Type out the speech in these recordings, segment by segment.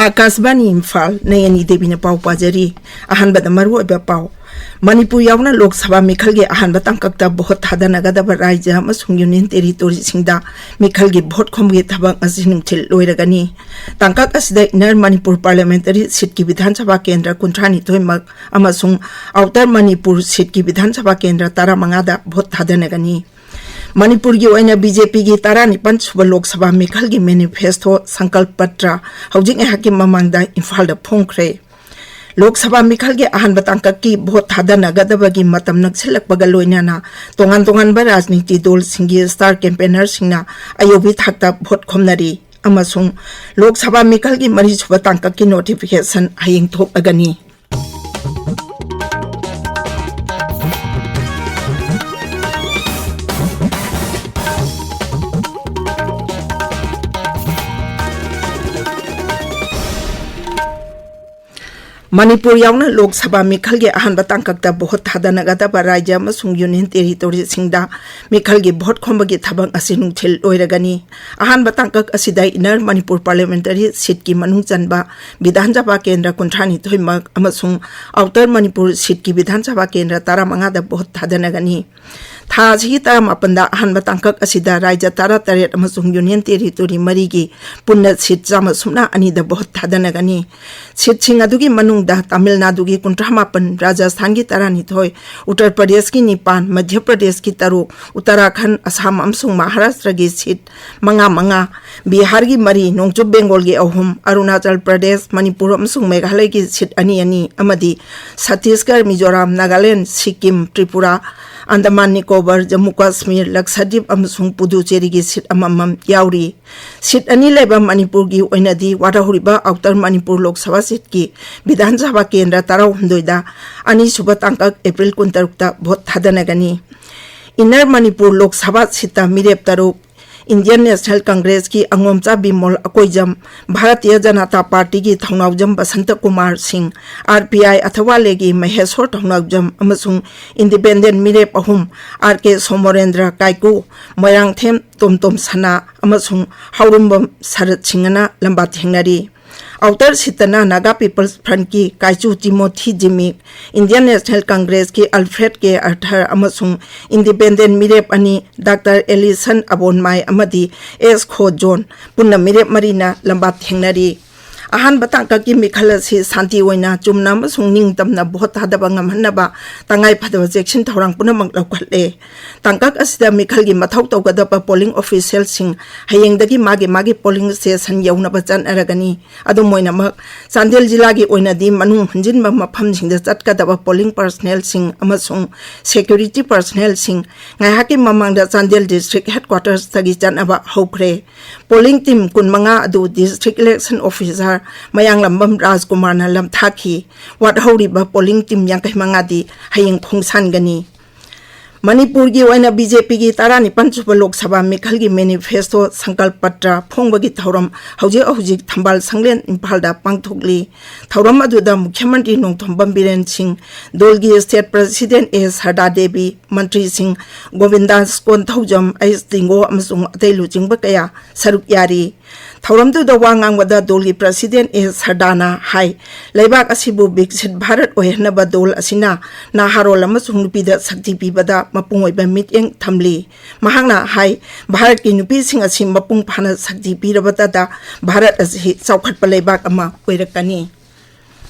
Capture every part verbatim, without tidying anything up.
ꯑꯥꯀꯥꯁꯕꯥꯅꯤ ꯏꯝꯐꯥꯜ, ꯅꯌꯅꯤ ꯗꯦꯕꯤꯅ ꯄꯥꯎ ꯄꯥꯖꯔꯤ꯫ ꯑꯍꯥꯟꯕꯗ ꯃꯔꯨꯑꯣꯏꯕ ꯄꯥꯎ꯫ ꯃꯅꯤꯄꯨꯔ ꯌꯥꯎꯅ ꯂꯣꯛ ꯁꯚꯥ ꯃꯤꯈꯜꯒꯤ ꯑꯍꯥꯟꯕ ꯇꯥꯡꯀꯛꯇ ꯚꯣꯠ ꯊꯥꯗꯅꯒꯗꯕ ꯔꯥꯖ꯭ꯌ ꯑꯃꯁꯨꯡ ꯌꯨꯅꯤꯌꯟ ꯇꯦꯔꯤꯇꯣꯔꯤꯁꯤꯡꯗ ꯃꯤꯈꯜꯒꯤ ꯚꯣꯠ ꯈꯣꯝꯕꯒꯤ ꯊꯕꯛ ꯉꯁꯤ ꯅꯨꯡꯊꯤꯜ ꯂꯣꯏꯔꯒꯅꯤ꯫ ꯇꯥꯡꯀꯛ ꯑꯁꯤꯗ ꯏꯟꯅꯔ ꯃꯅꯤꯄꯨꯔ ꯄꯥꯔꯂꯤꯌꯥꯃꯦꯟꯇꯔꯤ ꯁꯤꯠꯀꯤ ꯕꯤꯙꯥꯟ ꯁꯚꯥ ꯀꯦꯟꯗ꯭ꯔ ꯀꯨꯟꯊ꯭ꯔꯥ ꯅꯤꯊꯣꯏꯃꯛ ꯑꯃꯁꯨꯡ ꯑꯥꯎꯇꯔ ꯃꯅꯤꯄꯨꯔ ꯁꯤꯠꯀꯤ ꯕꯤꯙꯥꯟ ꯁꯚꯥ ꯀꯦꯟꯗ꯭ꯔ ꯇꯔꯥꯃꯉꯥꯗ ꯚꯣꯠ ꯊꯥꯗꯅꯒꯅꯤ꯫ ꯃꯅꯤꯄꯨꯔꯒꯤ ꯑꯣꯏꯅ ꯕꯤ ꯖꯦ ꯄꯤꯒꯤ ꯇꯔꯥꯅꯤꯄꯥꯟ ꯁꯨꯕ ꯂꯣꯛ ꯁꯚꯥ ꯃꯤꯈꯜꯒꯤ ꯃꯦꯅꯤꯐꯦꯁꯇꯣ ꯁꯪꯀꯜꯞ ꯄꯇ꯭ꯔ ꯍꯧꯖꯤꯛ ꯉꯥꯏꯍꯥꯛꯀꯤ ꯃꯃꯥꯡꯗ ꯏꯝꯐꯥꯜꯗ ꯐꯣꯡꯈ꯭ꯔꯦ꯫ ꯂꯣꯛ ꯁꯚꯥ ꯃꯤꯈꯜꯒꯤ ꯑꯍꯥꯟꯕ ꯇꯥꯡꯀꯛꯀꯤ ꯚꯣꯠ ꯊꯥꯗꯅꯒꯗꯕꯒꯤ ꯃꯇꯝ ꯅꯛꯁꯤꯜꯂꯛꯄꯒ ꯂꯣꯏꯅꯅ ꯇꯣꯉꯥꯟ ꯇꯣꯉꯥꯟꯕ ꯔꯥꯖꯅꯤꯇꯤ ꯗꯜꯁꯤꯡꯒꯤ ꯁ꯭ꯇꯥꯔ ꯀꯦꯝꯄꯦꯅꯔꯁꯤꯡꯅ ꯑꯌꯧꯕꯤ ꯊꯥꯛꯇ ꯚꯣꯠ ꯈꯣꯝꯅꯔꯤ ꯑꯃꯁꯨꯡ ꯂꯣꯛ ꯁꯚꯥ ꯃꯤꯈꯜꯒꯤ ꯃꯔꯤꯁꯨꯕ ꯇꯥꯡꯀꯛꯀꯤ ꯅꯣꯇꯤꯐꯤꯀꯦꯁꯟ ꯍꯌꯦꯡ ꯊꯣꯛꯂꯒꯅꯤ꯫ ꯃꯅꯤꯄꯨꯔ ꯌꯥꯎꯅ ꯂꯣꯛ ꯁꯚꯥ ꯃꯤꯈꯜꯒꯤ ꯑꯍꯥꯟꯕ ꯇꯥꯡꯀꯛꯇ ꯚꯣꯠ ꯊꯥꯗꯅꯒꯗꯕ ꯔꯥꯖ꯭ꯌ ꯑꯃꯁꯨꯡ ꯌꯨꯅꯤꯌꯟ ꯇꯦꯔꯤꯇꯣꯔꯤꯁꯤꯡꯗ ꯃꯤꯈꯜꯒꯤ ꯚꯣꯠ ꯈꯣꯝꯕꯒꯤ ꯊꯕꯛ ꯉꯁꯤ ꯅꯨꯡꯊꯤꯜ ꯂꯣꯏꯔꯒꯅꯤ꯫ ꯑꯍꯥꯟꯕ ꯇꯥꯡꯀꯛ ꯑꯁꯤꯗ ꯏꯟꯅꯔ ꯃꯅꯤꯄꯨꯔ ꯄꯥꯔꯂꯤꯌꯥꯃꯦꯟꯇꯔꯤ ꯁꯤꯠꯀꯤ ꯃꯅꯨꯡ ꯆꯟꯕ ꯕꯤꯙꯥꯟ ꯁꯚꯥ ꯀꯦꯟꯗ꯭ꯔ ꯀꯨꯟꯊ꯭ꯔꯥ ꯅꯤꯊꯣꯏꯃꯛ ꯑꯃꯁꯨꯡ ꯑꯥꯎꯇꯔ ꯃꯅꯤꯄꯨꯔ ꯁꯤꯠꯀꯤ ꯕꯤꯙꯥꯟ ꯁꯚꯥ ꯀꯦꯟꯗ꯭ꯔ ꯇꯔꯥꯃꯉꯥꯗ ꯚꯣꯠ ꯊꯥꯗꯅꯒꯅꯤ꯫ ꯊꯥ ꯑꯁꯤꯒꯤ ꯇꯔꯥꯃꯥꯄꯟꯗ ꯑꯍꯥꯟꯕ ꯇꯥꯡꯀꯛ ꯑꯁꯤꯗ ꯔꯥꯖ꯭ꯌ ꯇꯔꯥꯇꯔꯦꯠ ꯑꯃꯁꯨꯡ ꯌꯨꯅꯤꯌꯟ ꯇꯦꯔꯤꯇꯣꯔꯤ ꯃꯔꯤꯒꯤ ꯄꯨꯟꯅ ꯁꯤꯠ ꯆꯥꯝꯃ ꯁꯨꯞꯅ ꯑꯅꯤꯗ ꯚꯣꯠ ꯊꯥꯗꯅꯒꯅꯤ꯫ ꯁꯤꯠꯁꯤꯡ ꯑꯗꯨꯒꯤ ꯃꯅꯨꯡꯗ ꯇꯥꯃꯤꯜ ꯅꯥꯗꯨꯒꯤ ꯀꯨꯟꯊ꯭ꯔꯥ ꯃꯥꯄꯟ, ꯔꯥꯖꯁꯊꯥꯟꯒꯤ ꯇꯔꯥꯅꯤꯊꯣꯏ, ꯎꯠꯇꯔ ꯄ꯭ꯔꯗꯦꯁꯀꯤ ꯅꯤꯄꯥꯟ, ꯃꯙ꯭ꯌ ꯄ꯭ꯔꯗꯦꯁꯀꯤ ꯇꯔꯨꯛ, ꯎꯠꯇꯔꯥꯈꯟꯗ, ꯑꯁꯥꯝ ꯑꯃꯁꯨꯡ ꯃꯍꯥꯔꯥꯁꯇ꯭ꯔꯒꯤ ꯁꯤꯠ ꯃꯉꯥ ꯃꯉꯥ, ꯕꯤꯍꯥꯔꯒꯤ ꯃꯔꯤ, ꯅꯣꯡꯆꯨꯞ ꯕꯦꯡꯒꯣꯜꯒꯤ ꯑꯍꯨꯝ, ꯑꯔꯨꯅꯥꯆꯜ ꯄ꯭ꯔꯗꯦꯁ, ꯃꯅꯤꯄꯨꯔ ꯑꯃꯁꯨꯡ ꯃꯦꯘꯥꯂꯌꯒꯤ ꯁꯤꯠ ꯑꯅꯤ ꯑꯅꯤ, ꯑꯃꯗꯤ ꯁꯠꯇꯤꯁꯒꯔ, ꯃꯤꯖꯣꯔꯥꯝ, ꯅꯥꯒꯥꯂꯦꯟꯗ, ꯁꯤꯛꯀꯤꯝ, ꯇ꯭ꯔꯤꯄꯨꯔꯥ, ꯑꯟꯗꯃꯥꯟ ꯅꯤꯀꯣꯕꯔ, ꯖꯝꯃꯨ ꯀꯥꯁꯃꯤꯔ, ꯂꯛꯁꯗꯤꯞ ꯑꯃꯁꯨꯡ ꯄꯨꯗꯨꯆꯦꯔꯤꯒꯤ ꯁꯤꯠ ꯑꯃꯃꯝ ꯌꯥꯎꯔꯤ꯫ ꯁꯤꯠ ꯑꯅꯤ ꯂꯩꯕ ꯃꯅꯤꯄꯨꯔꯒꯤ ꯑꯣꯏꯅꯗꯤ ꯋꯥꯔꯍꯧꯔꯤꯕ ꯑꯥꯎꯇꯔ ꯃꯅꯤꯄꯨꯔ ꯂꯣꯛ ꯁꯚꯥ ꯁꯤꯠꯀꯤ ꯕꯤꯙꯥꯟ ꯁꯚꯥ ꯀꯦꯟꯗ꯭ꯔ ꯇꯔꯥꯍꯨꯝꯗꯣꯏꯗ ꯑꯅꯤꯁꯨꯕ ꯇꯥꯡꯀꯛ ꯑꯦꯄ꯭ꯔꯤꯜ ꯀꯨꯟꯇꯔꯨꯛꯇ ꯚꯣꯠ ꯊꯥꯗꯅꯒꯅꯤ꯫ ꯏꯟꯅꯔ ꯃꯅꯤꯄꯨꯔ ꯂꯣꯛ ꯁꯚꯥ ꯁꯤꯠꯇ ꯃꯤꯔꯦꯞ ꯇꯔꯨꯛ, ꯏꯟꯗꯤꯌꯟ ꯅꯦꯁꯅꯦꯜ ꯀꯪꯒ꯭ꯔꯦꯁꯀꯤ ꯑꯉꯣꯝꯆꯥ ꯕꯤꯃꯣꯜ ꯑꯀꯣꯏꯖꯝ, ꯚꯥꯔꯇꯤꯌ ꯖꯅꯇꯥ ꯄꯥꯔꯇꯤꯒꯤ ꯊꯧꯅꯥꯎꯖꯝ ꯕꯁꯟꯇ ꯀꯨꯃꯥꯔ ꯁꯤꯡ, ꯑꯥꯔ ꯄꯤ ꯑꯥꯏ ꯑꯊꯋꯥꯂꯦꯒꯤ ꯃꯍꯦꯁꯣꯔ ꯊꯧꯅꯥꯎꯖꯝ ꯑꯃꯁꯨꯡ ꯏꯟꯗꯤꯄꯦꯟꯗꯦꯟ ꯃꯤꯔꯦꯞ ꯑꯍꯨꯝ, ꯑꯥꯔ ꯀꯦ ꯁꯣꯃꯣꯔꯦꯟꯗ꯭ꯔ ꯀꯥꯏꯀꯨ, ꯃꯣꯏꯔꯥꯡꯊꯦꯝ ꯇꯣꯝꯇꯣꯝ ꯁꯅꯥ ꯑꯃꯁꯨꯡ ꯍꯥꯎꯔꯨꯝꯕꯝ ꯁꯔꯠ ꯁꯤꯡꯍꯅ ꯂꯝꯕꯥ ꯊꯦꯡꯅꯔꯤ꯫ ꯑꯥꯎꯇꯔ ꯁꯤꯠꯇꯅ ꯅꯥꯒꯥ ꯄꯤꯄꯜꯁ ꯐ꯭ꯔꯟꯠꯀꯤ ꯀꯥꯏꯆꯨ ꯇꯤꯃꯣꯊꯤ ꯖꯤꯃꯤꯛ, ꯏꯟꯗꯤꯌꯟ ꯅꯦꯁꯅꯦꯜ ꯀꯪꯒ꯭ꯔꯦꯁꯀꯤ ꯑꯜꯐ꯭ꯔꯦꯗ ꯀꯦ ꯑꯔꯊꯔ ꯑꯃꯁꯨꯡ ꯏꯟꯗꯤꯄꯦꯟꯗꯦꯟꯠ ꯃꯤꯔꯦꯞ ꯑꯅꯤ ꯗꯥꯛꯇꯔ ꯑꯦꯂꯤꯁꯟ ꯑꯕꯣꯟꯃꯥꯏ ꯑꯃꯗꯤ ꯑꯦꯁ ꯈꯣ ꯖꯣꯟ ꯄꯨꯟꯅ ꯃꯤꯔꯦꯞ ꯃꯔꯤꯅ ꯂꯝꯕꯥ ꯊꯦꯡꯅꯔꯤ꯫ ꯑꯍꯥꯟꯕ ꯇꯥꯡꯀꯛꯀꯤ ꯃꯤꯈꯜ ꯑꯁꯤ ꯁꯥꯟꯇꯤ ꯑꯣꯏꯅ ꯆꯨꯝꯅ ꯑꯃꯁꯨꯡ ꯅꯤꯡꯇꯝꯅ ꯚꯣꯠ ꯊꯥꯗꯕ ꯉꯝꯍꯟꯅꯕ ꯇꯉꯥꯏ ꯐꯗꯕ ꯆꯦꯛꯁꯤꯟ ꯊꯧꯔꯥꯡ ꯄꯨꯝꯅꯃꯛ ꯂꯧꯈꯠꯂꯦ꯫ ꯇꯥꯡꯀꯛ ꯑꯁꯤꯗ ꯃꯤꯈꯜꯒꯤ ꯃꯊꯧ ꯇꯧꯒꯗꯕ ꯄꯣꯂꯤꯡ ꯑꯣꯐꯤꯁꯤꯌꯦꯜꯁꯤꯡ ꯍꯌꯦꯡꯗꯒꯤ ꯃꯥꯒꯤ ꯃꯥꯒꯤ ꯄꯣꯂꯤꯡ ꯁ꯭ꯇꯦꯁꯟ ꯌꯧꯅꯕ ꯆꯠꯅꯔꯒꯅꯤ꯫ ꯑꯗꯨꯝ ꯑꯣꯏꯅꯃꯛ, ꯆꯥꯟꯗꯦꯜ ꯖꯤꯂꯥꯒꯤ ꯑꯣꯏꯅꯗꯤ ꯃꯅꯨꯡ ꯍꯨꯟꯖꯤꯟꯕ ꯃꯐꯝꯁꯤꯡꯗ ꯆꯠꯀꯗꯕ ꯄꯣꯂꯤꯡ ꯄꯔꯁꯅꯦꯜꯁꯤꯡ ꯑꯃꯁꯨꯡ ꯁꯦꯀ꯭ꯌꯨꯔꯤꯇꯤ ꯄꯔꯁꯅꯦꯜꯁꯤꯡ ꯉꯥꯏꯍꯥꯛꯀꯤ ꯃꯃꯥꯡꯗ ꯆꯥꯟꯗꯦꯜ ꯗꯤꯁꯇ꯭ꯔꯤꯛ ꯍꯦꯗꯀ꯭ꯋꯥꯇꯔꯁꯇꯒꯤ ꯆꯠꯅꯕ ꯍꯧꯈ꯭ꯔꯦ꯫ ꯄꯣꯂꯤꯡ ꯇꯤꯝ ꯀꯨꯟꯃꯉꯥ ꯑꯗꯨ ꯗꯤꯁꯇ꯭ꯔꯤꯛ ꯏꯂꯦꯛꯁꯟ ꯑꯣꯐꯤꯁꯥꯔ ꯃꯌꯥꯡꯂꯝꯕꯝ ꯔꯥꯖꯀꯨꯃꯥꯔꯅ ꯂꯝꯊꯥꯈꯤ꯫ ꯋꯥꯠꯍꯧꯔꯤꯕ ꯄꯣꯂꯤꯡ ꯇꯤꯝ ꯌꯥꯡꯈꯩ ꯃꯉꯥꯗꯤ ꯍꯌꯦꯡ ꯈꯣꯡꯁꯥꯟꯒꯅꯤ꯫ ꯃꯅꯤꯄꯨꯔꯒꯤ ꯑꯣꯏꯅ ꯕꯤ ꯖꯦ ꯄꯤꯒꯤ ꯇꯔꯥꯅꯤꯄꯥꯟ ꯁꯨꯕ ꯂꯣꯛ ꯁꯚꯥ ꯃꯤꯈꯜꯒꯤ ꯃꯦꯅꯤꯐꯦꯁꯇꯣ ꯁꯪꯀꯜꯞ ꯄꯇ꯭ꯔ ꯐꯣꯡꯕꯒꯤ ꯊꯧꯔꯝ ꯍꯧꯖꯤꯛ ꯍꯧꯖꯤꯛ ꯊꯝꯕꯥꯜ ꯁꯪꯂꯦꯟ ꯏꯝꯐꯥꯜꯗ ꯄꯥꯡꯊꯣꯛꯂꯤ꯫ ꯊꯧꯔꯝ ꯑꯗꯨꯗ ꯃꯨꯈ꯭ꯌ ꯃꯟꯇ꯭ꯔꯤ ꯅꯣꯡꯊꯣꯝꯕꯝ ꯕꯤꯔꯦꯟ ꯁꯤꯡ, ꯗꯣꯜꯒꯤ ꯁ꯭ꯇꯦꯠ ꯄ꯭ꯔꯁꯤꯗꯦꯟꯠ ꯑꯦ ꯁꯔꯗꯥ ꯗꯦꯕꯤ, ꯃꯟꯇ꯭ꯔꯤꯁꯤꯡ ꯒꯣꯕꯤꯟꯗꯥꯁ ꯀꯣꯟꯊꯧꯖꯝ, ꯑꯩꯆ ꯇꯤꯡꯒꯣ ꯑꯃꯁꯨꯡ ꯑꯇꯩ ꯂꯨꯆꯤꯡꯕ ꯀꯌꯥ ꯁꯔꯨꯛ ꯌꯥꯔꯤ꯫ ꯊꯧꯔꯝꯗꯨꯗ ꯋꯥ ꯉꯥꯡꯕꯗ ꯗꯣꯜꯒꯤ ꯄ꯭ꯔꯁꯤꯗꯦꯟꯠ ꯑꯦ ꯁꯔꯗꯥꯅ ꯍꯥꯏ, ꯂꯩꯕꯥꯛ ꯑꯁꯤꯕꯨ ꯕꯤꯛꯁꯤꯠ ꯚꯥꯔꯠ ꯑꯣꯏꯍꯟꯅꯕ ꯗꯣꯜ ꯑꯁꯤꯅ ꯅꯍꯥꯔꯣꯜ ꯑꯃꯁꯨꯡ ꯅꯨꯄꯤꯗ ꯁꯛꯇꯤ ꯄꯤꯕꯗ ꯃꯄꯨꯡ ꯑꯣꯏꯕ ꯃꯤꯠꯌꯦꯡ ꯊꯝꯂꯤ꯫ ꯃꯍꯥꯛꯅ ꯍꯥꯏ, ꯚꯥꯔꯠꯀꯤ ꯅꯨꯄꯤꯁꯤꯡ ꯑꯁꯤ ꯃꯄꯨꯡ ꯐꯥꯅ ꯁꯛꯇꯤ ꯄꯤꯔꯕꯇꯗ ꯚꯥꯔꯠ ꯑꯁꯤ ꯆꯥꯎꯈꯠꯄ ꯂꯩꯕꯥꯛ ꯑꯃ ꯑꯣꯏꯔꯛꯀꯅꯤ꯫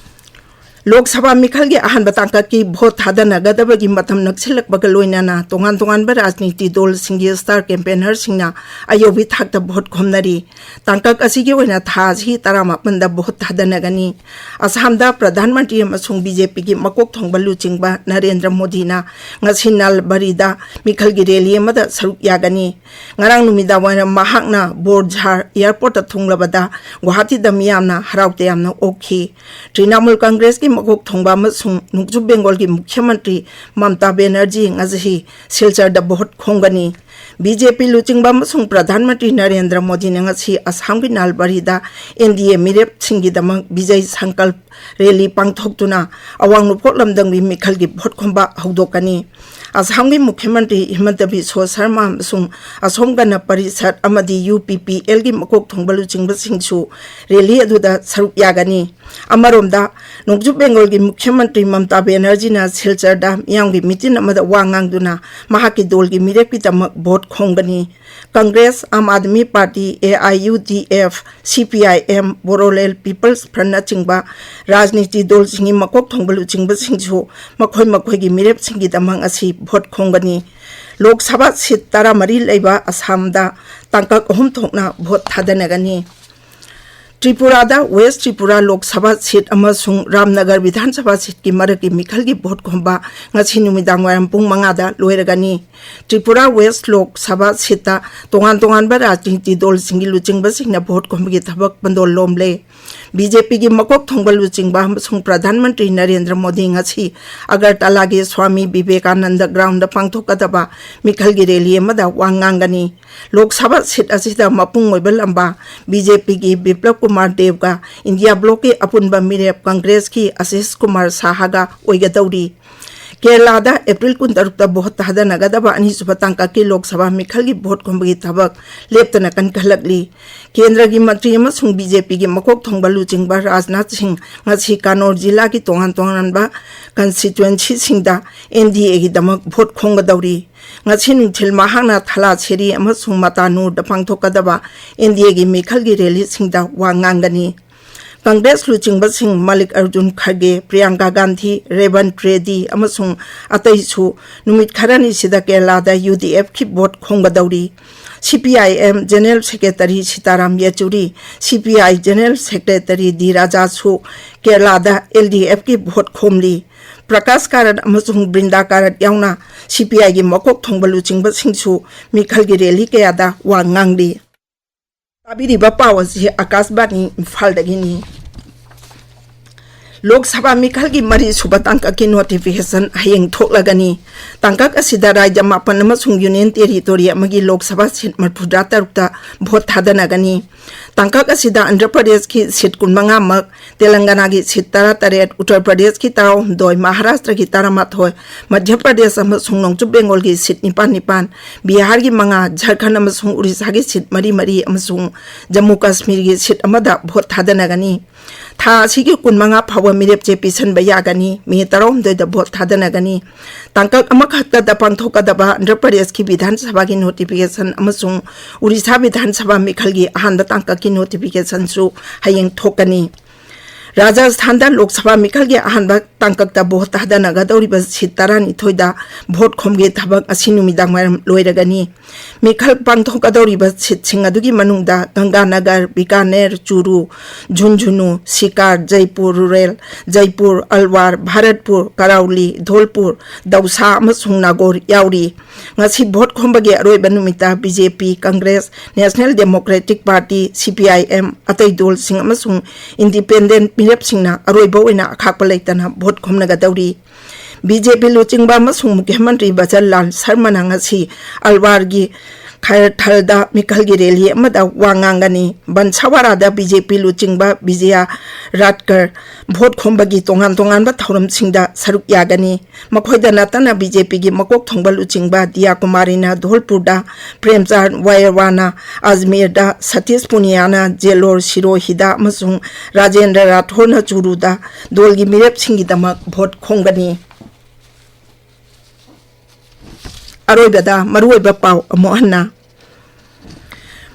ꯂꯣꯛ ꯁꯚꯥ ꯃꯤꯈꯜꯒꯤ ꯑꯍꯥꯟꯕ ꯇꯥꯡꯀꯛꯀꯤ ꯚꯣꯠ ꯊꯥꯗꯅꯒꯗꯕꯒꯤ ꯃꯇꯝ ꯅꯛꯁꯤꯜꯂꯛꯄꯒ ꯂꯣꯏꯅꯅ ꯇꯣꯉꯥꯟ ꯇꯣꯉꯥꯟꯕ ꯔꯥꯖꯅꯤꯇꯤ ꯗꯣꯜꯁꯤꯡꯒꯤ ꯁ꯭ꯇꯥꯔ ꯀꯦꯝꯄꯦꯟꯅꯔꯁꯤꯡꯅ ꯑꯌꯧꯕꯤ ꯊꯥꯛꯇ ꯚꯣꯠ ꯈꯣꯝꯅꯔꯤ꯫ ꯇꯥꯡꯀꯛ ꯑꯁꯤꯒꯤ ꯑꯣꯏꯅ ꯊꯥ ꯑꯁꯤ ꯇꯔꯥꯃꯥꯄꯟꯗ ꯚꯣꯠ ꯊꯥꯗꯅꯒꯅꯤ꯫ ꯑꯁꯥꯝꯗ ꯄ꯭ꯔꯙꯥꯟ ꯃꯟꯇ꯭ꯔꯤ ꯑꯃꯁꯨꯡ ꯕꯤ ꯖꯦ ꯄꯤꯒꯤ ꯃꯀꯣꯛ ꯊꯣꯡꯕ ꯂꯨꯆꯤꯡꯕ ꯅꯔꯦꯟꯗ꯭ꯔ ꯃꯣꯗꯤꯅ ꯉꯁꯤ ꯅꯜꯕꯔꯤꯗ ꯃꯤꯈꯜꯒꯤ ꯔꯦꯂꯤ ꯑꯃꯗ ꯁꯔꯨꯛ ꯌꯥꯒꯅꯤ꯫ ꯉꯔꯥꯡ ꯅꯨꯃꯤꯗꯥꯡ ꯋꯥꯏꯔꯝ ꯃꯍꯥꯛꯅ ꯕꯣꯔꯖꯥꯔ ꯑꯦꯌꯔꯄꯣꯔꯠꯇ ꯊꯨꯡꯂꯕꯗ ꯒꯨꯋꯥꯍꯥꯇꯤꯗ ꯃꯤꯌꯥꯝꯅ ꯍꯔꯥꯎ ꯇꯌꯥꯝꯅ ꯑꯣꯛꯈꯤ꯫ ꯇ꯭ꯔꯤꯅꯥꯃꯨꯜ ꯀꯪꯒ꯭ꯔꯦꯁꯀꯤ ꯃꯀꯣꯛ ꯊꯣꯡꯕ ꯑꯃꯁꯨꯡ ꯅꯣꯡꯆꯨꯞ ꯕꯦꯡꯒꯣꯜꯒꯤ ꯃꯨꯈ꯭ꯌ ꯃꯟꯇ꯭ꯔꯤ ꯃꯃꯇꯥ ꯕꯦꯅꯔꯖꯤ ꯉꯁꯤ ꯁꯤꯜꯆꯔꯗ ꯚꯣꯠ ꯈꯣꯝꯒꯅꯤ꯫ ꯕꯤ ꯖꯦ ꯄꯤ ꯂꯨꯆꯤꯡꯕ ꯑꯃꯁꯨꯡ ꯄ꯭ꯔꯙꯥꯟ ꯃꯟꯇ꯭ꯔꯤ ꯅꯔꯦꯟꯗ꯭ꯔ ꯃꯣꯗꯤꯅ ꯉꯁꯤ ꯑꯁꯥꯝꯒꯤ ꯅꯥꯜꯕꯔꯤꯗ ꯑꯦꯟ ꯗꯤ ꯑꯦ ꯃꯤꯔꯦꯞꯁꯤꯡꯒꯤꯗꯃꯛ ꯕꯤꯖꯌ ꯁꯪꯀꯜꯞ ꯔꯦꯂꯤ ꯄꯥꯡꯊꯣꯛꯇꯨꯅ ꯑꯋꯥꯡ ꯅꯣꯡꯄꯣꯛ ꯂꯝꯗꯝꯒꯤ ꯃꯤꯈꯜꯒꯤ ꯚꯣꯠ ꯈꯣꯝꯕ ꯍꯧꯗꯣꯛꯀꯅꯤ꯫ ꯑꯁꯥꯝꯒꯤ ꯃꯨꯈ꯭ꯌ ꯃꯟꯇ꯭ꯔꯤ ꯍꯤꯃꯟꯇ ꯕꯤꯁ꯭ꯋ ꯁꯔꯃ ꯑꯃꯁꯨꯡ ꯑꯁꯣꯝ ꯒꯅ ꯄꯔꯤꯁꯠ ꯑꯃꯗꯤ ꯌꯨ ꯄꯤ ꯄꯤ ꯑꯦꯜꯒꯤ ꯃꯀꯣꯛ ꯊꯣꯡꯕ ꯂꯨꯆꯤꯡꯕꯁꯤꯡꯁꯨ ꯔꯦꯂꯤ ꯑꯗꯨꯗ ꯁꯔꯨꯛ ꯌꯥꯒꯅꯤ꯫ ꯑꯃꯔꯣꯝꯗ, ꯅꯣꯡꯆꯨꯞ ꯕꯦꯡꯒꯣꯜꯒꯤ ꯃꯨꯈ꯭ꯌ ꯃꯟꯇ꯭ꯔꯤ ꯃꯃꯇꯥ ꯕꯦꯅꯔꯖꯤꯅ ꯁꯤꯜꯆꯔꯗ ꯃꯤꯌꯥꯝꯒꯤ ꯃꯤꯇꯤꯟ ꯑꯃꯗ ꯋꯥ ꯉꯥꯡꯗꯨꯅ ꯃꯍꯥꯛꯀꯤ ꯗꯣꯜꯒꯤ ꯃꯤꯔꯦꯞꯀꯤꯗꯃꯛ ꯚꯣꯠ ꯈꯣꯝꯒꯅꯤ꯫ Congress, Aam Aadmi party, A I U D F, C P I M, ꯕꯣꯔꯣꯂꯦꯜ peoples ꯐ꯭ꯔꯟꯠꯅꯆꯤꯡꯕ ꯔꯥꯖꯅꯤꯇꯤ ꯗꯣꯜꯁꯤꯡꯒꯤ ꯃꯀꯣꯛ ꯊꯣꯡꯕ ꯂꯨꯆꯤꯡꯕꯁꯤꯡꯁꯨ ꯃꯈꯣꯏ ꯃꯈꯣꯏꯒꯤ ꯃꯤꯔꯦꯞꯁꯤꯡꯒꯤꯗꯃꯛ ꯉꯁꯤ ꯚꯣꯠ ꯈꯣꯝꯒꯅꯤ꯫ ꯂꯣꯛ ꯁꯚꯥ ꯁꯤꯠ ꯇꯔꯥꯃꯔꯤ ꯂꯩꯕ ꯑꯁꯥꯝꯗ ꯇꯥꯡꯀꯛ ꯑꯍꯨꯝ ꯊꯣꯛꯅ ꯚꯣꯠ ꯊꯥꯗꯅꯒꯅꯤ꯫ ꯇ꯭ꯔꯤꯄꯨꯔꯥꯗ ꯋꯦꯁ ꯇ꯭ꯔꯤꯄꯨꯔꯥ ꯂꯣꯛ ꯁꯚꯥ ꯁꯤꯠ ꯑꯃꯁꯨꯡ ꯔꯥꯝꯅꯒꯔ ꯕꯤꯙꯥꯟ ꯁꯚꯥ ꯁꯤꯠꯀꯤ ꯃꯔꯛꯀꯤ ꯃꯤꯈꯜꯒꯤ ꯚꯣꯠ ꯈꯣꯝꯕ ꯉꯁꯤ ꯅꯨꯃꯤꯗꯥꯡ ꯋꯥꯏꯔꯝ ꯄꯨꯡ ꯃꯉꯥꯗ ꯂꯣꯏꯔꯒꯅꯤ꯫ ꯇ꯭ꯔꯤꯄꯨꯔꯥ ꯋꯦꯁ ꯂꯣꯛ ꯁꯚꯥ ꯁꯤꯠꯇ ꯇꯣꯉꯥꯟ ꯇꯣꯉꯥꯟꯕ ꯔꯥꯖꯅꯤꯇꯤ ꯗꯣꯜꯁꯤꯡꯒꯤ ꯂꯨꯆꯤꯡꯕꯁꯤꯡꯅ ꯚꯣꯠ ꯈꯣꯝꯕꯒꯤ ꯊꯕꯛ ꯄꯟꯗꯣꯜ ꯂꯣꯝꯂꯦ꯫ ꯕꯤ ꯖꯦ ꯄꯤꯒꯤ ꯃꯀꯣꯛ ꯊꯣꯡꯕ ꯂꯨꯆꯤꯡꯕ ꯑꯃꯁꯨꯡ ꯄ꯭ꯔꯙꯥꯟ ꯃꯟꯇ꯭ꯔꯤ ꯅꯔꯦꯟꯗ꯭ꯔ ꯃꯣꯗꯤ ꯉꯁꯤ ꯑꯒꯔꯇꯂꯥꯒꯤ ꯁ꯭ꯋꯥꯃꯤ ꯕꯤꯕꯦꯀꯥꯅꯟꯗ ꯒ꯭ꯔꯥꯎꯟꯗ ꯄꯥꯡꯊꯣꯛꯀꯗꯕ ꯃꯤꯈꯜꯒꯤ ꯔꯦꯂꯤ ꯑꯃꯗ ꯋꯥ ꯉꯥꯡꯒꯅꯤ꯫ ꯂꯣꯛ ꯁꯚꯥ ꯁꯤꯠ ꯑꯁꯤꯗ ꯃꯄꯨꯡ ꯑꯣꯏꯕ ꯂꯝꯕꯥ ꯕꯤ ꯖꯦ ꯄꯤꯒꯤ ꯕꯤꯄ꯭ꯂꯕ ꯀꯨꯃꯥꯔ ꯗꯦꯕꯒ ꯏꯟꯗꯤꯌꯥ ꯕ꯭ꯂꯣꯛꯀꯤ ꯑꯄꯨꯟꯕ ꯃꯤꯔꯦꯞ ꯀꯪꯒ꯭ꯔꯦꯁꯀꯤ ꯑꯁꯤꯁ ꯀꯨꯃꯥꯔ ꯁꯥꯍꯒ ꯑꯣꯏꯒꯗꯧꯔꯤ꯫ ꯀꯦꯔꯂꯥꯗ ꯑꯦꯄ꯭ꯔꯤꯜ ꯀꯨꯟꯇꯔꯨꯛꯇ ꯚꯣꯠ ꯊꯥꯗꯅꯒꯗꯕ ꯑꯅꯤꯁꯨꯕ ꯇꯥꯡꯀꯛꯀꯤ ꯂꯣꯛ ꯁꯚꯥ ꯃꯤꯈꯜꯒꯤ ꯚꯣꯠ ꯈꯣꯝꯕꯒꯤ ꯊꯕꯛ ꯂꯦꯞꯇꯅ ꯀꯟꯈꯠꯂꯛꯂꯤ꯫ ꯀꯦꯟꯗ꯭ꯔꯒꯤ ꯃꯟꯇ꯭ꯔꯤ ꯑꯃꯁꯨꯡ ꯕꯤ ꯖꯦ ꯄꯤꯒꯤ ꯃꯀꯣꯛ ꯊꯣꯡꯕ ꯂꯨꯆꯤꯡꯕ ꯔꯥꯖꯅꯥꯊ ꯁꯤꯡ ꯉꯁꯤ ꯀꯥꯅꯣꯔ ꯖꯤꯂꯥꯒꯤ ꯇꯣꯉꯥꯟ ꯇꯣꯉꯥꯟꯕ ꯀꯟꯁꯇꯤꯇ꯭ꯋꯦꯟꯁꯤꯁꯤꯡꯗ ꯑꯦꯟ ꯗꯤ ꯑꯦꯒꯤꯗꯃꯛ ꯚꯣꯠ ꯈꯣꯝꯒꯗꯧꯔꯤ꯫ ꯉꯁꯤ ꯅꯨꯡꯊꯤꯜ ꯃꯍꯥꯛꯅ ꯊꯂꯥꯁꯦꯔꯤ ꯑꯃꯁꯨꯡ ꯃꯇꯥꯅꯨꯔꯗ ꯄꯥꯡꯊꯣꯛꯀꯗꯕ ꯑꯦꯟ ꯗꯤ ꯑꯦꯒꯤ ꯃꯤꯈꯜꯒꯤ ꯔꯦꯂꯤꯁꯤꯡꯗ ꯋꯥ ꯉꯥꯡꯒꯅꯤ꯫ ꯀꯪꯒ꯭ꯔꯦꯁ ꯂꯨꯆꯤꯡꯕꯁꯤꯡ ꯃꯜꯂꯤꯛ ꯑꯔꯖꯨꯟ ꯈꯔꯒꯦ, ꯄ꯭ꯔꯤꯌꯥꯡꯀꯥ ꯒꯥꯟꯙꯤ, ꯔꯦꯕꯟꯠ ꯔꯦꯗꯤ ꯑꯃꯁꯨꯡ ꯑꯇꯩꯁꯨ ꯅꯨꯃꯤꯠ ꯈꯔꯅꯤꯁꯤꯗ ꯀꯦꯔꯂꯥꯗ ꯌꯨ ꯗꯤ ꯑꯦꯐꯀꯤ ꯚꯣꯠ ꯈꯣꯝꯒꯗꯧꯔꯤ꯫ C P I M general secretary Sitaram Yechury, C P I general secretary D ꯔꯥꯖꯥꯁꯨ ꯀꯦꯔꯂꯥꯗ ꯑꯦꯜ ꯗꯤ ꯑꯦꯐꯀꯤ ꯚꯣꯠ ꯈꯣꯝꯂꯤ꯫ ꯄ꯭ꯔꯀꯥꯁ ꯀꯥꯔꯠ ꯑꯃꯁꯨꯡ ꯕ꯭ꯔꯤꯟꯗꯥ ꯀꯥꯔꯠ ꯌꯥꯎꯅ ꯁꯤ ꯄꯤ ꯑꯥꯏꯒꯤ ꯃꯀꯣꯛ ꯊꯣꯡꯕ ꯂꯨꯆꯤꯡꯕꯁꯤꯡꯁꯨ ꯃꯤꯈꯜꯒꯤ ꯔꯦꯂꯤ ꯀꯌꯥꯗ ꯋꯥ ꯉꯥꯡꯂꯤ꯫ ꯇꯥꯕꯤꯔꯤꯕ ꯄꯥꯎ ꯑꯁꯤ ꯑꯀꯥꯁꯕꯥꯅꯤ ꯏꯝꯐꯥꯜꯗꯒꯤꯅꯤ꯫ ꯂꯣꯛ ꯁꯚꯥ ꯃꯤꯈꯜꯒꯤ ꯃꯔꯤꯁꯨꯕ ꯇꯥꯡꯀꯛꯀꯤ ꯅꯣꯇꯤꯐꯤꯀꯦꯁꯟ ꯍꯌꯦꯡ ꯊꯣꯛꯂꯒꯅꯤ꯫ ꯇꯥꯡꯀꯛ ꯑꯁꯤꯗ ꯔꯥꯖ꯭ꯌ ꯃꯥꯄꯟ ꯑꯃꯁꯨꯡ ꯌꯨꯅꯤꯌꯟ ꯇꯦꯔꯤꯇꯣꯔꯤ ꯑꯃꯒꯤ ꯂꯣꯛ ꯁꯚꯥ ꯁꯤꯠ ꯃꯔꯤꯐꯨꯇꯔꯥ ꯇꯔꯨꯛꯇ ꯚꯣꯠ ꯊꯥꯗꯅꯒꯅꯤ꯫ ꯇꯥꯡꯀꯛ ꯑꯁꯤꯗ ꯑꯟꯙ꯭ꯔ ꯄ꯭ꯔꯗꯦꯁꯀꯤ ꯁꯤꯠ ꯀꯨꯟꯃꯉꯥꯃꯛ, ꯇꯦꯂꯪꯒꯅꯥꯒꯤ ꯁꯤꯠ ꯇꯔꯥꯇꯔꯦꯠ, ꯎꯠꯇꯔ ꯄ꯭ꯔꯗꯦꯁꯀꯤ ꯇꯔꯥꯍꯨꯝꯗꯣꯏ, ꯃꯍꯥꯔꯥꯁꯇ꯭ꯔꯒꯤ ꯇꯔꯥꯃꯥꯊꯣꯏ, ꯃꯙ꯭ꯌ ꯄ꯭ꯔꯗꯦꯁ ꯑꯃꯁꯨꯡ ꯅꯣꯡꯆꯨꯞ ꯕꯦꯡꯒꯣꯜꯒꯤ ꯁꯤꯠ ꯅꯤꯄꯥꯟ ꯅꯤꯄꯥꯟ, ꯕꯤꯍꯥꯔꯒꯤ ꯃꯉꯥ, ꯖꯔꯈꯟ ꯑꯃꯁꯨꯡ ꯎꯔꯤꯁꯥꯒꯤ ꯁꯤꯠ ꯃꯔꯤ ꯃꯔꯤ ꯑꯃꯁꯨꯡ ꯖꯝꯃꯨ ꯀꯥꯁꯃꯤꯔꯒꯤ ꯁꯤꯠ ꯑꯃꯗ ꯚꯣꯠ ꯊꯥꯗꯅꯒꯅꯤ꯫ ꯊꯥ ꯑꯁꯤꯒꯤ ꯀꯨꯟꯃꯉꯥ ꯐꯥꯎꯕ ꯃꯤꯔꯦꯞ ꯆꯦ ꯄꯤꯁꯤꯟꯕ ꯌꯥꯒꯅꯤ꯫ ꯃꯦ ꯇꯔꯥꯍꯨꯝꯗꯣꯏꯗ ꯚꯣꯠ ꯊꯥꯗꯅꯒꯅꯤ꯫ ꯇꯥꯡꯀꯛ ꯑꯃꯈꯛꯇꯗ ꯄꯥꯡꯊꯣꯛꯀꯗꯕ ꯑꯟꯙ꯭ꯔ ꯄ꯭ꯔꯗꯦꯁꯀꯤ ꯕꯤꯙꯥꯟ ꯁꯚꯥꯒꯤ ꯅꯣꯇꯤꯐꯤꯀꯦꯁꯟ ꯑꯃꯁꯨꯡ ꯎꯔꯤꯁꯥ ꯕꯤꯙꯥꯟ ꯁꯚꯥ ꯃꯤꯈꯜꯒꯤ ꯑꯍꯥꯟꯕ ꯇꯥꯡꯀꯛꯀꯤ ꯅꯣꯇꯤꯐꯤꯀꯦꯁꯟꯁꯨ ꯍꯌꯦꯡ ꯊꯣꯛꯀꯅꯤ꯫ ꯔꯥꯖꯁꯊꯥꯟꯗ ꯂꯣꯛ ꯁꯚꯥ ꯃꯤꯈꯜꯒꯤ ꯑꯍꯥꯟꯕ ꯇꯥꯡꯀꯛꯇ ꯚꯣꯠ ꯊꯥꯗꯅꯒꯗꯧꯔꯤꯕ ꯁꯤꯠ ꯇꯔꯥꯅꯤꯊꯣꯏꯗ ꯚꯣꯠ ꯈꯣꯝꯒꯦ ꯊꯕꯛ ꯉꯁꯤ ꯅꯨꯃꯤꯗꯥꯡ ꯋꯥꯏꯔꯝ ꯂꯣꯏꯔꯒꯅꯤ꯫ ꯃꯤꯈꯜ ꯄꯥꯡꯊꯣꯛꯀꯗꯧꯔꯤꯕ ꯁꯤꯠꯁꯤꯡ ꯑꯗꯨꯒꯤ ꯃꯅꯨꯡꯗ ꯒꯪꯒꯥꯅꯒꯔ, ꯕꯤꯀꯥꯅꯦꯔ, ꯆꯨꯔꯨ, ꯖꯨꯟꯖꯨꯅꯨ, ꯁꯤꯀꯥꯔ, ꯖꯩꯄꯨꯔ ꯔꯨꯔꯦꯜ, ꯖꯩꯄꯨꯔ, ꯑꯜꯋꯥꯔ, ꯚꯥꯔꯠꯄꯨꯔ, ꯀꯔꯥꯎꯂꯤ, ꯙꯣꯜꯄꯨꯔ, ꯗꯧꯁꯥ ꯑꯃꯁꯨꯡ ꯅꯥꯒꯣꯔ ꯌꯥꯎꯔꯤ꯫ ꯉꯁꯤ ꯚꯣꯠ ꯈꯣꯝꯕꯒꯤ ꯑꯔꯣꯏꯕ ꯅꯨꯃꯤꯠꯇ ꯕꯤ ꯖꯦ ꯄꯤ, ꯀꯪꯒ꯭ꯔꯦꯁ, ꯅꯦꯁꯅꯦꯜ ꯗꯦꯃꯣꯀ꯭ꯔꯦꯇꯤꯛ ꯄꯥꯔꯇꯤ, ꯁꯤ ꯄꯤ ꯑꯥꯏ ꯑꯦꯝ, ꯑꯇꯩ ꯗꯣꯜꯁꯤꯡ ꯑꯃꯁꯨꯡ ꯏꯟꯗꯤꯄꯦꯟꯗꯦꯟꯠ ꯃꯤꯔꯦꯞꯁꯤꯡꯅ ꯑꯔꯣꯏꯕ ꯑꯣꯏꯅ ꯑꯈꯥꯛꯄ ꯂꯩꯇꯅ ꯚꯣꯠ ꯈꯣꯝꯅꯒꯗꯧꯔꯤ꯫ ꯕꯤ ꯖꯦ ꯄꯤ ꯂꯨꯆꯤꯡꯕ ꯑꯃꯁꯨꯡ ꯃꯨꯈ꯭ꯌ ꯃꯟꯇ꯭ꯔꯤ ꯕꯆꯟ ꯂꯥꯜ ꯁꯔꯃꯅ ꯉꯁꯤ ꯑꯜꯋꯥꯔꯒꯤ ꯈꯥꯏꯔꯊꯜꯗ ꯃꯤꯈꯜꯒꯤ ꯔꯦꯂꯤ ꯑꯃꯗ ꯋꯥ ꯉꯥꯡꯒꯅꯤ꯫ ꯕꯟꯁꯥꯋꯥꯔꯥꯗ ꯕꯤ ꯖꯦ ꯄꯤ ꯂꯨꯆꯤꯡꯕ ꯕꯤꯖꯌ ꯔꯥꯠꯀꯔ ꯚꯣꯠ ꯈꯣꯝꯕꯒꯤ ꯇꯣꯉꯥꯟ ꯇꯣꯉꯥꯟꯕ ꯊꯧꯔꯝꯁꯤꯡꯗ ꯁꯔꯨꯛ ꯌꯥꯒꯅꯤ꯫ ꯃꯈꯣꯏꯗ ꯅꯠꯇꯅ ꯕꯤ ꯖꯦ ꯄꯤꯒꯤ ꯃꯀꯣꯛ ꯊꯣꯡꯕ ꯂꯨꯆꯤꯡꯕ ꯗꯤꯌꯥ ꯀꯨꯃꯥꯔꯤꯅ ꯙꯣꯜꯄꯨꯔꯗ, ꯄ꯭ꯔꯦꯝꯆꯥꯟꯗ ꯋꯥꯌꯔꯋꯥꯅ ꯑꯖꯃꯤꯔꯗ, ꯁꯇꯤꯁ ꯄꯨꯅꯤꯌꯥꯅ ꯖꯦꯂꯣꯔ ꯁꯤꯔꯣꯍꯤꯗ ꯑꯃꯁꯨꯡ ꯔꯥꯖꯦꯟꯗ꯭ꯔ ꯔꯥꯊꯣꯔꯅ ꯆꯨꯔꯨꯗ ꯗꯣꯜꯒꯤ ꯃꯤꯔꯦꯞꯁꯤꯡꯒꯤꯗꯃꯛ ꯚꯣꯠ ꯈꯣꯝꯒꯅꯤ꯫ ꯑꯔꯣꯏꯕꯗ ꯃꯔꯨꯑꯣꯏꯕ ꯄꯥꯎ ꯑꯃꯨꯛ ꯍꯟꯅ꯫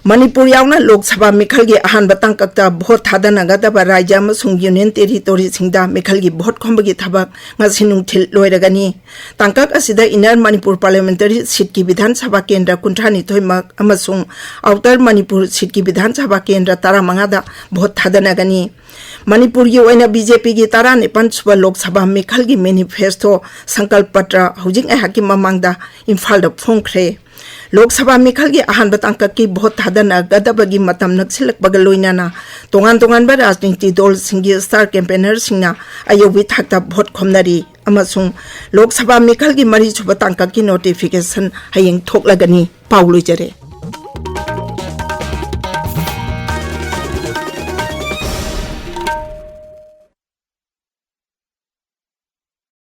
ꯃꯅꯤꯄꯨꯔ ꯌꯥꯎꯅ ꯂꯣꯛ ꯁꯚꯥ ꯃꯤꯈꯜꯒꯤ ꯑꯍꯥꯟꯕ ꯇꯥꯡꯀꯛꯇ ꯚꯣꯠ ꯊꯥꯗꯅꯒꯗꯕ ꯔꯥꯖ꯭ꯌ ꯑꯃꯁꯨꯡ ꯌꯨꯅꯤꯌꯟ ꯇꯦꯔꯤꯇꯣꯔꯤꯁꯤꯡꯗ ꯃꯤꯈꯜꯒꯤ ꯚꯣꯠ ꯈꯣꯝꯕꯒꯤ ꯊꯕꯛ ꯉꯁꯤ ꯅꯨꯡꯊꯤꯜ ꯂꯣꯏꯔꯒꯅꯤ꯫ ꯇꯥꯡꯀꯛ ꯑꯁꯤꯗ ꯏꯟꯅꯔ ꯃꯅꯤꯄꯨꯔ ꯄꯥꯔꯂꯤꯌꯥꯃꯦꯟꯇꯔꯤ ꯁꯤꯠꯀꯤ ꯕꯤꯙꯥꯟ ꯁꯚꯥ ꯀꯦꯟꯗ꯭ꯔ ꯀꯨꯟꯊ꯭ꯔꯥꯅꯤꯊꯣꯏꯃꯛ ꯑꯃꯁꯨꯡ ꯑꯥꯎꯇꯔ ꯃꯅꯤꯄꯨꯔ ꯁꯤꯠꯀꯤ ꯕꯤꯙꯥꯟ ꯁꯚꯥ ꯀꯦꯟꯗ꯭ꯔ ꯇꯔꯥꯃꯉꯥꯗ ꯚꯣꯠ ꯊꯥꯗꯅꯒꯅꯤ꯫ ꯃꯅꯤꯄꯨꯔꯒꯤ ꯑꯣꯏꯅ ꯕꯤ ꯖꯦ ꯄꯤꯒꯤ ꯇꯔꯥꯅꯤꯄꯥꯟ ꯁꯨꯕ ꯂꯣꯛ ꯁꯚꯥ ꯃꯤꯈꯜꯒꯤ ꯃꯦꯅꯤꯐꯦꯁꯇꯣ, ꯁꯪꯀꯜꯞ ꯄꯇ꯭ꯔ, ꯍꯧꯖꯤꯛ ꯑꯩꯍꯥꯛꯀꯤ ꯃꯃꯥꯡꯗ ꯏꯝꯐꯥꯜꯗ ꯐꯣꯡꯈ꯭ꯔꯦ꯫ ꯂꯣꯛ ꯁꯚꯥ ꯃꯤꯈꯜꯒꯤ ꯑꯍꯥꯟꯕ ꯇꯥꯡꯀꯛꯀꯤ ꯚꯣꯠ ꯊꯥꯗꯅꯒꯗꯕꯒꯤ ꯃꯇꯝ ꯅꯛꯁꯤꯜꯂꯛꯄꯒ ꯂꯣꯏꯅꯅ ꯇꯣꯉꯥꯟ ꯇꯣꯉꯥꯟꯕ ꯔꯥꯖꯅꯤꯇꯤ ꯗꯜꯁꯤꯡꯒꯤ ꯁ꯭ꯇꯥꯔ ꯀꯦꯝꯄꯦꯅꯔꯁꯤꯡꯅ ꯑꯌꯧꯕꯤ ꯊꯥꯛꯇ ꯚꯣꯠ ꯈꯣꯝꯅꯔꯤ ꯑꯃꯁꯨꯡ ꯂꯣꯛ ꯁꯚꯥ ꯃꯤꯈꯜꯒꯤ ꯃꯔꯤꯁꯨꯕ ꯇꯥꯡꯀꯛꯀꯤ ꯅꯣꯇꯤꯐꯤꯀꯦꯁꯟ ꯍꯌꯦꯡ ꯊꯣꯛꯂꯒꯅꯤ꯫ ꯄꯥꯎ ꯂꯣꯏꯖꯔꯦ꯫